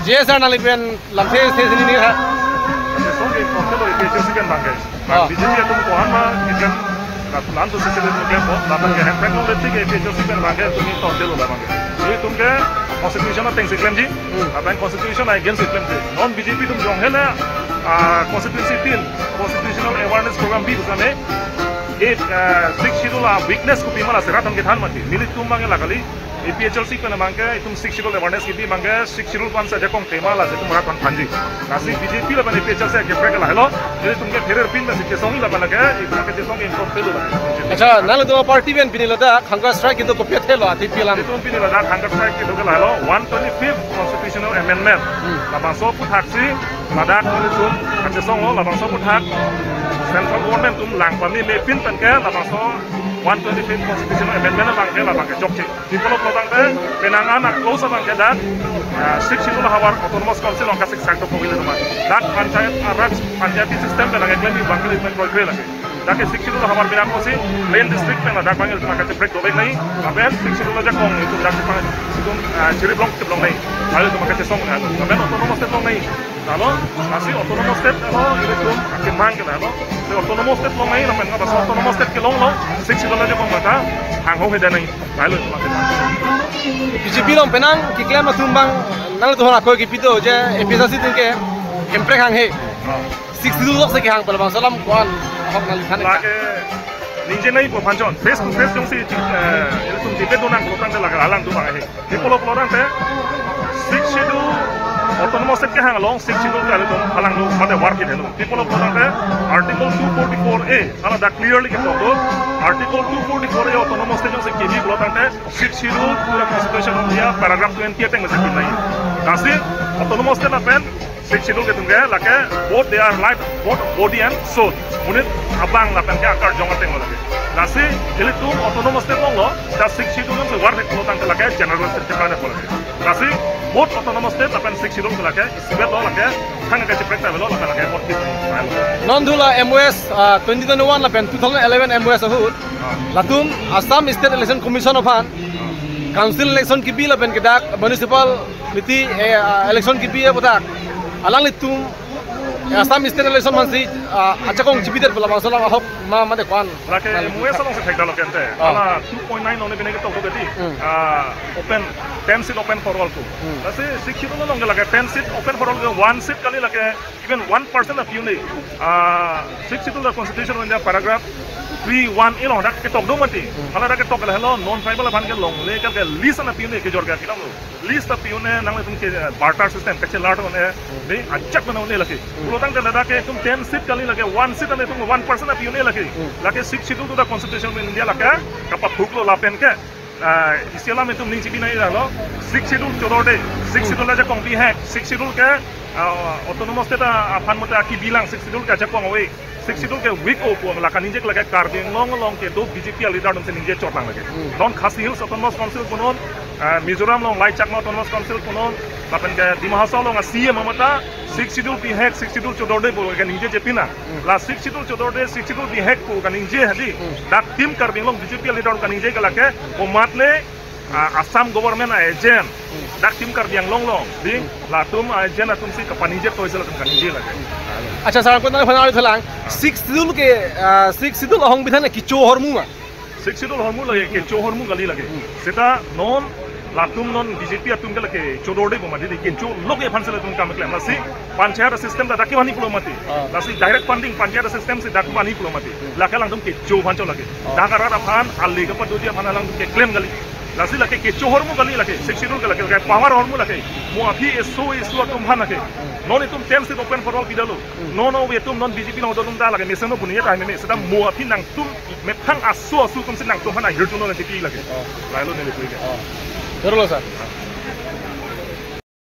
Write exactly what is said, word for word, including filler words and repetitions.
J S R nangli pen lamthe the sini ni ha. Song ke kok ke lo A P H L C pen bang ke. Ah. B J P atum ko-an ma kita lam tu sisi le tu ke bo, lam ke hem pen lo le ti ke A P H L C pen bang ke tumi ton de lo la bang ke. Jadi tum ke constitution ateng si klemji. Hmm. Apa yang constitution against si klemji. Non B J P atum jong hele, ah, constituency tin, constitutional awareness program bi bisa ne. Eight, ah, six schedule a weakness kopi ma lasi rat atum kethan mati. Nelitum bang ke la kali. A P H L C pen bang ke itum six schedule awareness kibi bang ke six schedule pen sa jakong tema lasi itum rat atum thanji. Lasi B J P lapen A P H L C ke prek la helo. Jadi itum ke pherer pin ma si kesong lapen ke itum ke kesong in top pelu la. Acha, nanglitum party pen pini ladak hunger strike kedo kopi thelo ati pilang. Itum pini ladak hunger strike kedo ke la helo one twenty-fifth constitutional amendment. Hmm. Labangso aputhaksi ladak itum kachesong lo labangso aputhak central government atum lang pameme pin pen ke labangso one twenty-fifth constitutional amendment bang ke labang ke chokche. Develop lo tangte, penang anak lo sa bang ke dak, ah, six schedule havar autonomous council ong kasik sakto pogile teman. Dak panchayat, ah, raj, panchayati system pen lake klem bang ke pen koi kre lake. Dak ke six schedule havar bina kosi, plain district pen dak bang ke dak ke break dobek nai. Aben six schedule jakong itum dak pang, itum, ah, chiri blong chiri blong nai. Lalu itum ke song nai. Aben autonomous state long nai. Lalu, masih autonomous state, lalu, itum akemang ke lalu. Si autonomous state long nai, lapen ke bas autonomous state kelong lo, six schedule jakong mata, hang ho heda nai. Lalu, B J P along penang keklem atum bang, nangtum hor ako kepi do je A P H L C atum ke hemprek hanghe. Ah. Six schedule lok si kehang pen labangso alam ko-an ahok nangli than. Lake ningje nai po phanchon. Face to face jongsi, eh, itum debate do nang ko tangte lake alang do bang he. Pi pulo pulo tangte six schedule autonomous state kehang along six schedule ke itum alang do mate war kit heno. Pi pulo pulo tangte Article two forty-four A, hala dak clearly ketok do. Article two forty-four A autonomous state jongsi kebi pulo tangte six schedule pura Constitution of India paragraph twenty ateng masi kinai. Lasi autonomous state lapen six schedule ketum ke lake both they are life, both body and soul. Monit abang lapen ke akarjong ateng lo lake. Lasi ilitum autonomous state long lo, ta six schedule jongsi war thek lo tangte lake general state ke lo lake. Lasi both autonomous state lapen six schedule ke lake isibet lo lake thang ke cheprek ta lo lake lake both. Non dula M O S, ah, twenty twenty-one lapen two thousand eleven M O S ahut. Ah. Latum Assam State Election Commission aphan council election kebi lapen ke dak municipal miti, eh, ah, election kebi aputhak alanglitum, eh, Assam State election mansi, ah, ajakong chibidet pu labangso alam ahok ma mate ko-an. Lake M O S along si thekdalo kente. Ah. Hala two point nine along bine ketok do keti. Hmm. Ah, open, ten seat open for all pu. Hmm. Lasi six schedule along ke lake ten seat open for all ke one seat kali lake even one percent api un-e. Ah, six schedule the Constitution of India paragraph three one A along dak ketok do mati. Hmm. Hala dak ketok ke la helo non tribal aphan ke longle ke list api un-e kejor ke kilam lo. List api un-e nanglitum ke, eh, barter system, kachelar un-e, de, ajak mana un-e lake. Hmm. Pulo tangte ladak ke itum ten seat kali lake, one seat ane itum one percent api un-e lake. Hmm. Lake six schedule to the Constitution of India lake, kapathuk lo lapen ke, ah, isi alam itum ning chibi nai lo, six schedule chodorde, six schedule ajakong bihek, six schedule ke, ah, autonomous state aphan mate kebilang, six schedule ke ajakong ave. Six schedule ke weak o pu la kaningje lake Karbi Anglong along kedo B J P a leader atum si ningje chot lang lake. Hmm. Non Khasi Hills Autonomous Council punon, ah, Mizoram along Laichakma Autonomous Council punon, lapen ke Dima Hasao along a C M amata, six schedule bihek, six schedule chodorde pu kaningje je pina. Hmm. La six schedule chodorde, six schedule bihek pu kaningje hadi. Hmm. Dak tim Karbi Anglong B J P a leader kaningje ke lake, komat le, ah, Assam government a agent, dak tim Karbi Anglong along, di, latum a agent atum si kapaningje toise latum kaningje lake. Acha, sir, angkut nangphan ari thelang. Ah. Six schedule ke, ah, six schedule ahong bidhan kecho ahormu ma? Six schedule ahormu lake, kecho ahormu kali lake. Hmm. Seta non, latum non B J P atum ke lake chodorde pu mati, kecho lok aphan si latum kam klem. Lasi, panchayat system ta dak ke bani pulo mati. Ah. Lasi direct funding panchayat system si dak bani pulo mati. Hmm. Lake alangtum kecho aphan cho lake. Ah. Dak arat aphan, ali kepadodi aphan alangtum keklem kali. Lasi lake kecho ahormu kali lake, six schedule ke lake, lake power ahormu lake. Mo aphi eso, eso atum aphan lake. Hmm. Non itum ten seat open for all pidalo. Hmm. Non ove itum non B J P along dodun ta lake, mesen no buni ta meme, seta mo aphi nangtum, methang aso aso atum si nangtum aphan ahirjuno lake pi lake. Ah. Lailo neli pu ke. Ah. Betul, sir. Ah.